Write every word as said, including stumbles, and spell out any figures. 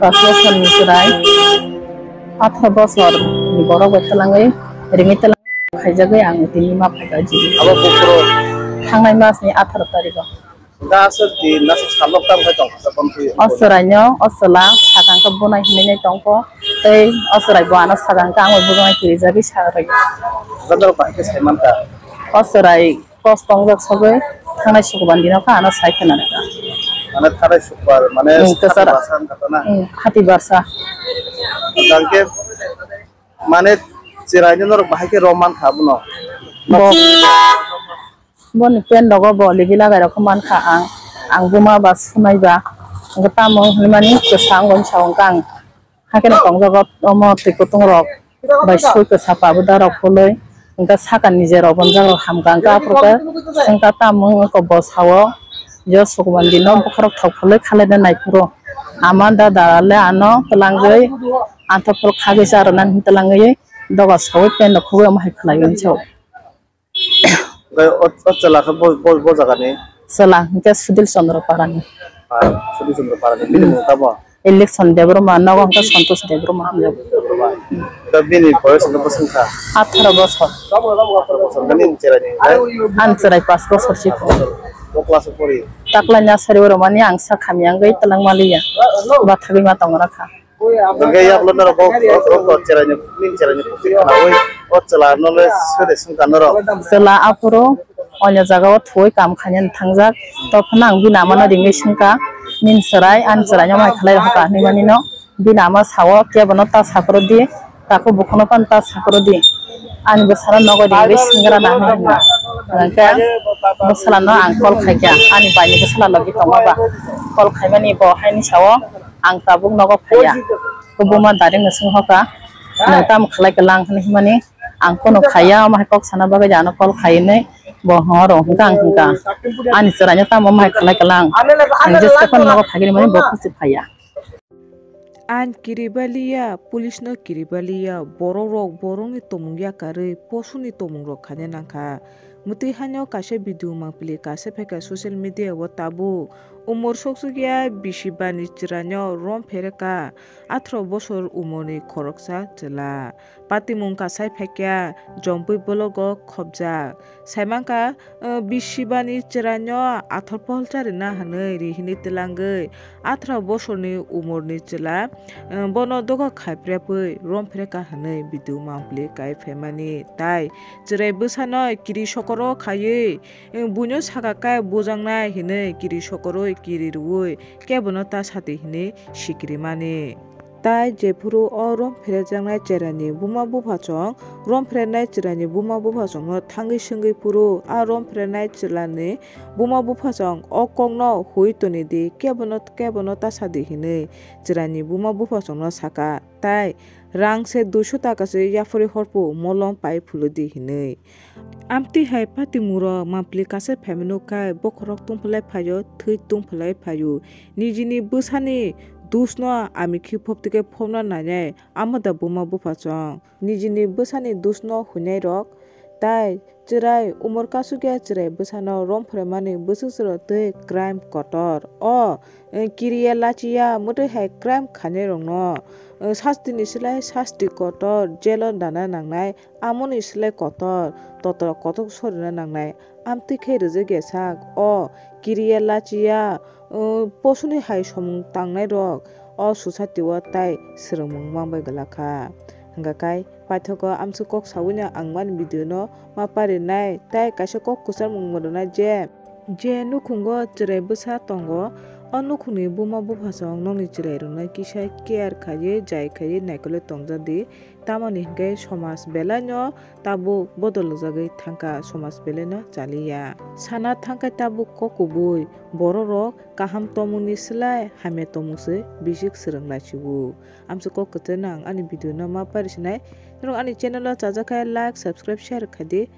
Pas bosor ni chwrai, atharo bosor ni borok bai twlangwi, ringwi twlangwi khaijagwi ang tini ma phaikha jili. Abo buphuru? Thangnai mas ni atharo tarikh o. Hwnkhe aswk di naswk salok tamo khe tongkha sa tongphio? O chwraino o chwla sakang khe bunai hinwi nai tongkho, tei o chwrai bo ano sakang khe ang bai bujongni kirijagwi sa rwkha. Jadal bahai khe sai mankha. O chwrai kos tongjak sogwi thangnai sukubani dino khe ano sai khna rwkha. Mane thangnai sukubani mane hmm, kwcharo. Hati basa wngkha to na? Hmm, hati basa. Hwnkhe mane chwraino norok bahai khe rom mankha abono? Bo, boni pant rogo bo libi lagai rok mankha ang. Ang buma ba sunai ba. Hwnkhe tamo hinmani kwsa wngwi sa wngkha ang. Hakhe no tongjago omo twi kutung rok bai sui kwsa pabuda rok phului, hwnkhe saka ni je rok bonjak rok hamkha, hwnkhe aphuru khe sengkha tamo wngkha bo sao, je sukuman dino bokhrok thok phului khalai de naiphuru ama dada le ano twlangwi anthok phul khagwi cha rwna hwn twlangwi doga saui pant rok khugui omo hai khlai o. Hwnkhe o, o chwla khe bo, bo, bo jagani? Chwla hwnkhe Sudil Chandra Parani. Ah, Sudil Chandra Parani. Bini mung tamo? Election Debbarma, nogo hwnkhe Santosh Debbarma hwnjago. Hwnkhe bini boyos hwnkhe bwswk wngkha? Atharo bosor. Atharo bosor. Hwnkhe nini chwraini hwnkhe? Ani chwrai pas bosor si. Bo class o pori? Taklai nasari oro mani ang sa khamya wngwi twlang maliya. Bathagwi ma tong rakha. Hwnkhe yaplo norok bo, bo, bo, bo chwraini, nini chwraini khusi khnaui o chwla no le sede swngkha norok. Chwla aphuru onya jagao thuwi kam khainani thangjak. Tophano ang bini amano ringwi swngkha, "Nini chwrai ani chwraino mai khlai rohorkha," hinwi manino bini ama sao, "Kebono ta sakrodi, takhuk bukhuno phano ta sakrodi." Ani bwsano nogo ringwi swngrana hinwi hwnka. Hwnkhe bwsala no ang call khaikha, ani bai ni bwsala logi tongma ba. Call khaimani bo haini sao, ang tabuk nogo phaiya. Khe buma direct no swngkha, "Nwng tamo khlai kwlang?" hinwi hwnmani, ang kunu khaiya, omo hai kok sana bagwi ano call khai hinwi bo hwnwi hwnka ang hwnka. Ani chwraino tamo omo hai khlai kwlang? Ang jeska phano nogo phai hinwi hwnmani bo khusi phaiya. Ain kiribaliya, police no kiribaliya, borok rok borok ni tomung yakarwi posu ni tomung rok khaina nangkha. Mwtwi haino kaisa video mangpili kaisa phaikha social media o tabuk. Umor soksukya bisi bani chwraino rom phereka, atharo bosor umorni khoroksa chwla. Patimung kasai phaikya, jompui bologo khopjak. Saimankha, eh, bisi bani chwraino athar pohol charina hwnwi ri hwnwi twlangwi, atharo bosorni umorni chwla, eh, bono doga khaiprepwi romphre ka hwnwi video mangpili kai phaimani. Tai chwrai bwsano kiri sokoro khaiwi, eh, buino saka khe bujaknai hwnwi kiri sokorwi kiri rwui kebono ta sati hwnwi sikrimani. Tai jephuru o rom phrejaknai chwraini buma buphachong, rom phrenai chwraini buma buphachongno thangwi swngwi phuru, a rom phrenai chwlani buma buphachong o kokno hui toni di, kebono, kebono ta sa di hinwi chwraini buma buphachongno saka, tai rang se duiso taka se yaphuri horpu molom pai phulu di hinwi. Amtwi hai patimung rok mangpili kaisa phaimano khai bokhorok tungphalai phaio, thwi tungphalai phaio. Nijini bwsani dusno ami khi phoptike phopna nainai, amo da buma buphachong. Nijini bwsani dusno huinai rok tai chwrai umor kasukya chwrai bwsano rom phraimani bwswk chwrok tei crime kotor. O, eh, kiriya lachiya mwtwi hai crime khainai rokno, eh, sasti ni slai sasti kotor jelo dana nangnai. Amoni slai kotor, totorok kotor sorina nangnai. Amtwi khe rijak ya sak, o kiriya lachiya, o posuni hai somung tangnai rok, o society o tai swrwngmung mangbai glak kha. Hwnkha khai paithago amswk kok sawino ang mani video no ma parinai, tai kaisa kok kwcharmung mwrwnai je. Je nukhungo chwrai bwsa tongo, o nukhungni buma buphasong nokni chwrairokno kisa care khaiwi, jai khaiwi naikolwi tongjadi. Tamoni hinkhe somaj belaino tabuk bodolojagwi thangkha, somaj belaino chaliya. Sana thangkhe tabuk kok kubui, bororok kaham tongmungni slai hamya tongmungse bisik swrwng laisio. Amswk kok kwcharno ang ani video no ma parisinai. Norok ani channel o chajakhe like, subscribe, share khaidi.